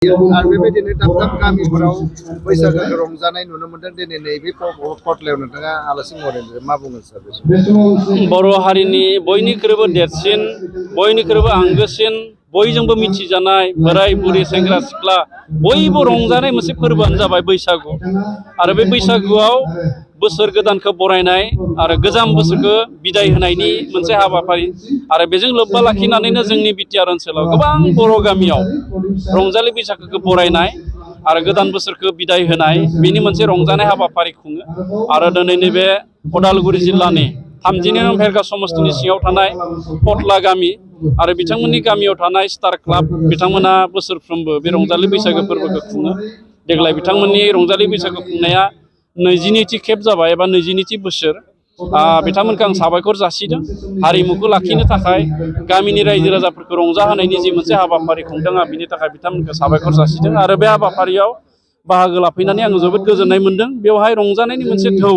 आरो बेबायदिनो दाब दाब गामिफोराव बैसागोखौ रंजानाय नुनो मोनदों। दिनै नैबे पटलायाव नोंथाङा आलासि महरै मा बुङो सार? बर' हारिनि बयनिख्रुइबो देरसिन, बयनिख्रुइबो आंगोसिन, बयजोंबो मिथिजानाय बोराय बुरै सेंग्रा सिख्ला बयबो रंजानाय मोनसे फोरबोआनो जाबाय बैसागु। आरो बे बैसागुआव बोसोर गोदानखौ बरायनाय आरो गोजाम बोसोरखौ बिदाय होनायनि मोनसे हाबाफारि। आरो बेजों लोब्बा लाखिनानैनो जोंनि बिटिआर ओनसोलाव गोबां बर' गामियाव रंजालि बैसागोखौ बरायनाय आरो गोदान बोसोरखौ बिदाय होनाय बेनि मोनसे रंजानाय हाबाफारि खुङो। आरो दिनै नैबे उदालगुरि जिल्लानि 32 नं भेरगा समस्तिनि सिङाव थानाय पटला गामि आरो बिथांमोननि गामियाव थानाय स्टार क्लाब बिथांमोना बोसोरफ्रोमबो बे रंजालि बैसागो फोरबोखौ खुङो। देग्लाय बिथांमोननि रंजालि बैसागो खुंनाया 22थि खेब जाबाय एबा 22थि बोसोर। बिथांमोनखौ आं साबायखर जासिदों। हारिमुखौ लाखिनो थाखाय गामिनि रायजो राजाफोरखौ रंजाहोनायनि जि मोनसे हाबाफारि खुंदों, आं बिनि थाखाय बिथांमोनखौ साबायखर जासिदों। आरो बे हाबाफारियाव बाहागो लाफैनानै आं जोबोद गोजोननाय मोनदों। बेवहाय रंजानायनि मोनसे ढौ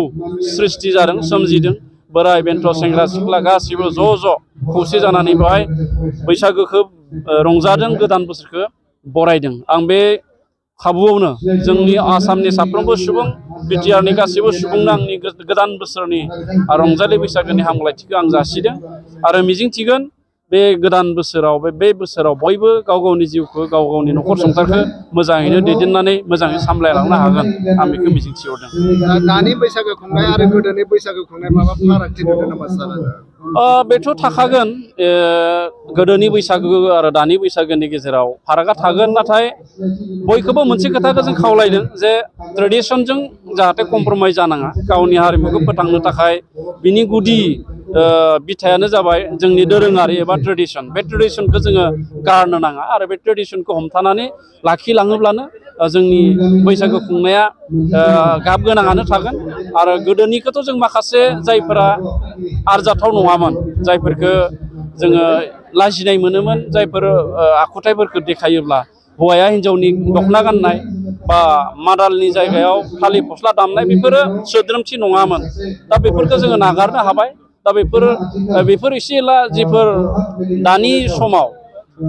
सृष्टि जादों, सोमजिदों। बोराय बेन्थ' सेंग्रा सिख्ला गासिबो ज' खौसे जानानै बेवहाय बैसागोखौ रंजादों, गोदान बोसोरखौ बरायदों। आं बे खाबुआवनो जोंनि आसामनि साफ्रोमबो सुबुं, बिटिआरनि गासैबो सुबुंनो आंनि गोदान बोसोरनि रंजालि बैसागोनि हामलायथिखौ आं जासिदों। आरो मिजिंथिगोन बे गोदान बोसोराव बे बोसोराव बयबो गाव गावनि जिउखौ, गाव गावनि न'खर संसारखौ मोजाङैनो दैदेननानै मोजाङै सामलायलांनो हागोन, आं बेखौ मिजिंथिहरदों। दानि बैसागो खुंनाय आरो गोदोनि बैसागो खुंनाय माबा फारागथि नुदों नामा सार? बेथ' थाखागोन। गोदोनि बैसागो आरो दानि बैसागोनि गेजेराव फारागा थागोन। नाथाय बयखौबो मोनसे खोथाखौ जों खावलायदों जे ट्रेडिसनजों जाहाथे कमप्रमाइज जानाङा। गावनि हारिमुखौ फोथांनो थाखाय बिनि गुदि बिथायानो जाबाय जोंनि दोरोङारि एबा ट्रेडिसन। बे ट्रेडिसनखौ जोङो गारनो नाङा आरो बे ट्रेडिसनखौ हमथानानै लाखिलाङोब्लानो जोंनि बैसागो खुंनाया गाब गोनाङानो थागोन। आरो गोदोनिखौथ' जों माखासे जायफोरा आरजाथाव नङामोन, जायफोरखौ जोङो लाजिनाय मोनोमोन, जायफोर आखुथायफोरखौ देखायोब्ला हौवाया हिन्जावनि दख'ना गाननाय बा मादालनि जायगायाव थालिर फस्ला दामनाय, बेफोरो सोद्रोमथि नङामोन। दा बेफोरखौ जोङो नागारनो हाबाय। दा बेफोर एसे एला जिफोर दानि समाव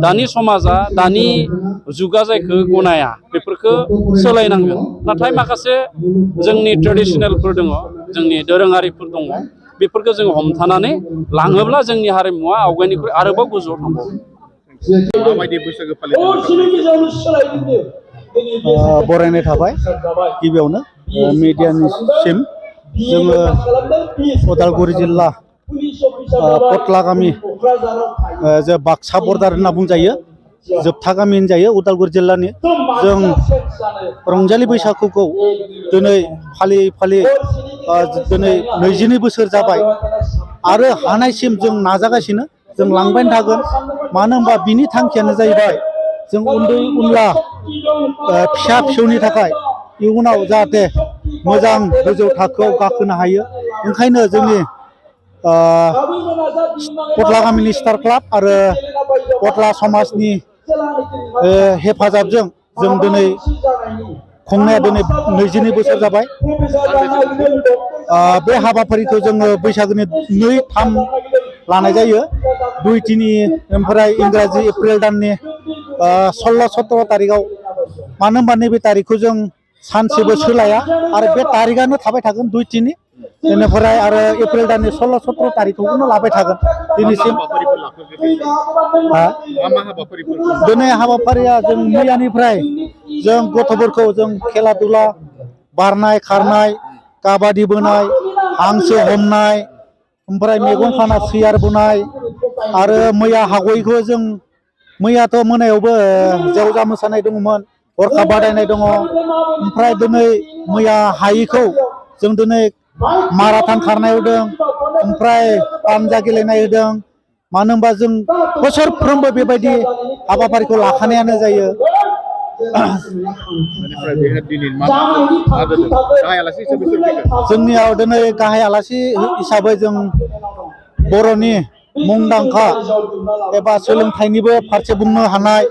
दानि समाजा, दानि जुगा जायखौ गनाया, बेफोरखौ सोलायनांगोन। नाथाय माखासे जोंनि ट्रेडिसनेलफोर दङ, जोंनि दोरोङारिफोर दङ, बेफोरखौ जोङो हमथानानै लाङोब्ला जोंनि हारिमुवा आवगायनिख्रुइ आरोबाव गोजौआव थांबावगोन। माबायदि बैसागो फालिदों? बरायनाय थाबाय गिबियावनो मिडियानिसिम। जोङो उदालगुरि जिल्ला पटला गामि, जे बाक्सा बर्डार होनना बुंजायो, जोबथा गामि होनजायो उदालगुरि जिल्लानि। जों रंजालि बैसागुखौ दिनै फालियै फालियै दिनै 22 बोसोर जाबाय। आरो हानायसिम जों नाजागासिनो, जों लांबाय थागोन। मानो होनबा बिनि थांखियानो जाहैबाय जों उन्दै उनला फिसा फिसौनि थाखाय इयुनाव जाहाथे मोजां गोजौ थाखोआव गाखोनो हायो। ओंखायनो जोंनि पटला गामिनि स्टार क्लाब आरो पटला समाजनि हेफाजाबजों जों दिनै खुंनाया 22 बोसोर जाबाय। बे हाबाफारिखौ जोङो बैसागोनि 2-3 लानाय जायो। 2-3 ओमफ्राय इंराजि एप्रिल दाननि 16-17 तारिखआव। मानो होनबा नैबे तारिखखौ जों सानसेबो सोलाया आरो बे तारिखआनो थाबाय थागोन 2-3। बेनिफ्राय आरो एप्रिल दाननि 16-17 तारिखखौनो लाबाय थागोन दिनैसिम। दिनै हाबाफारिया जों मैयानिफ्राय जों गथ'फोरखौ जों खेला दुला, बारनाय, खारनाय, काबादि बोनाय, हांसो हमनाय, ओमफ्राय मेगन खाना सियार बोनाय, आरो मैया हागयैखौ जों मैयाथ' मोनायावबो जेवजा मोसानाय दङमोन, हरखाब बादायनाय दङ। ओमफ्राय दिनै मैया हायैखौ जों दिनै माराथन खारनाय होदों, ओमफ्राय पानजा गेलेनाय होदों। मानो होनबा जों बोसोरफ्रोमबो बेबायदि हाबाफारिखौ लाखानायानो जायो। जोंनियाव दिनै गाहाय आलासि हिसाबै जों बर'नि मुंदांखा एबा सोलोंथाइनिबो फारसे बुंनो हानाय,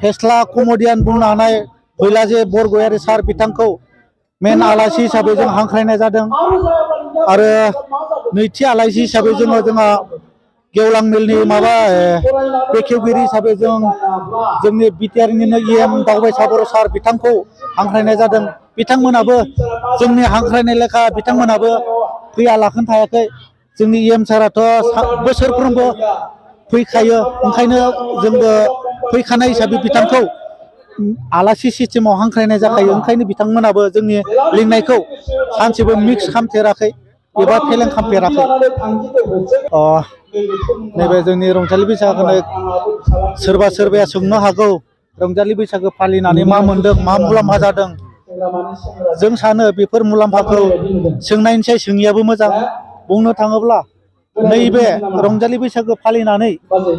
फेस्ला कमेडियान बुंनो हानाय फैलाजे बरगयारी सार बिथांखौ मेन आलासि हिसाबै जों हांख्रायनाय जादों। आरो नैथि आलासि हिसाबै जोंहा गेवलां मेलनि माबा बेखेवगिरि हिसाबै जोंनि बिटिआरनिनो EM दावबायसा बर' सार बिथांखौ हांख्रायनाय जादों। बिथांमोनाबो जोंनि हांख्रायनाय लेखा बिथांमोनाबो फैया लाखोनो थायाखै। जोंनि EM साराथ' बोसोरफ्रोमबो फैखायो, ओंखायनो जोंबो फैखानाय हिसाबै बिथांखौ आलासि सिस्टेमाव हांख्रायनाय जाखायो। ओंखायनो बिथांमोनाबो जोंनि लिंनायखौ सानसेबो मिक्स खालामफेराखै एबा फेलें खालामफेराखै। नैबे जोंनि रंजालि बैसागोनो सोरबा सोरबाया सोंनो हागौ रंजालि बैसागो फालिनानै मा मोनदों, मा मुलाम्फा जादों। जों सानो बेफोर मुलाम्फाखौ सोंनायनिसाय सोङियाबो मोजां। बुंनो थाङोब्ला नैबे रंजालि बैसागो फालिनानै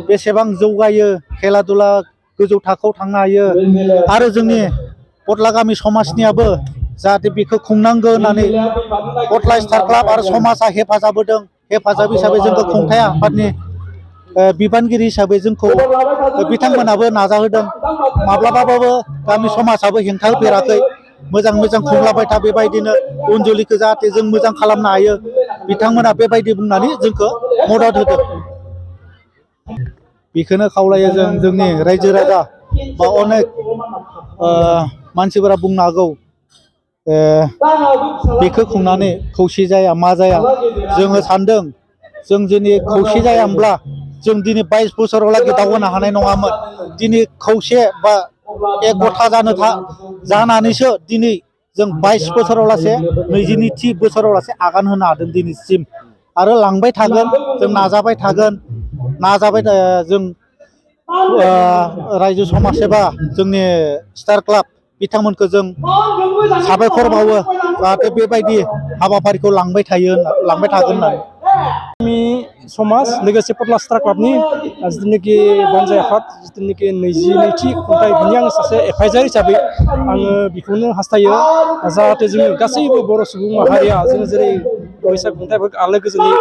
बेसेबां जौगायो, खेला दुला गोजौ थाखोआव थांनो हायो आरो जोंनि पटला गामि समाजनियाबो जाहाथे बेखौ खुंनांगौ होननानै पटला स्टार क्लाब आरो समाजा हेफाजाब होदों। हेफाजाब हिसाबै जोंखौ खुंथाय आफादनि बिबानगिरि हिसाबै जोंखौ बिथांमोनाबो नाजाहोदों। माब्लाबाबो गामि समाजाबो हेंथा होफेराखै। मोजां मोजां खुंलाबाय था, बेबायदिनो उन जोलैखौ जाहाथे जों मोजां खालामनो हायो बिथांमोना बेबायदि बुंनानै जोंखौ मदद होदों। बेखौनो खावलायो जों जोंनि रायजो राजा बा अनेक मानसिफोरा बुंनो हागौ बेखौ खुंनानै खौसे जाया मा जाया। जोङो सानदों जों दिनै खौसे जायामोनब्ला जों दिनै 22 बोसोरावलागै दावगानो हानाय नङामोन। दिनै खौसे बा एक गथा जानानैसो दिनै जों 22 बोसोराव लासे 22थि बोसोराव लासे आगान होनो हादों दिनैसिम। आरो लांबाय थागोन, जों नाजाबाय थागोन। जों रायजो समाज एबा जोंनि स्टार क्लाब बिथांमोनखौ जों साबायखर बावो जाहाथे बेबायदि हाबाफारिखौ लांबाय थागोन होननानै। गामि समाज लोगोसे पटला स्टार क्लाबनि जिथुनाखि बानजाय आफाद जिथुनाखि 22थि खुंथाय, बिनि आं सासे एडभाइजार हिसाबै आङो बेखौनो हास्थायो जाहाथे जोङो गासैबो बर' सुबुं माहारिया जोङो जेरै बैसाग खुंथायफोरखौ आलो गोजोनै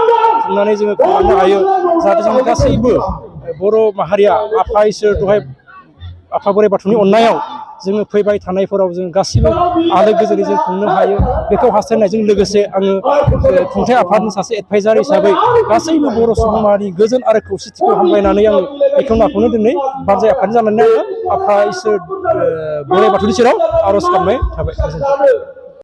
खुंनानै जोङो खुंलांनो हायो। जाहाथे जों गासैबो बर' माहारिया आफा इसोर दहाय आफा बोराइ बाथौनि अननायाव जोङो फैबाय थानायफोराव जों गासैबो आलो गोजोनै जों खुंनो हायो। बेखौ हास्थायनायजों लोगोसे आङो खुंथाय आफादनि सासे एडभाइजार हिसाबै गासैबो बर' सुबुं माहारिनि गोजोन आरो खौसेथिखौ हामलायनानै आङो बेखौ नाखौनो दिनै बानजाय आफादनि जानानै आङो आफा इसोर बोराइ बाथौनि सेराव आर'ज गाबनाय थाबाय।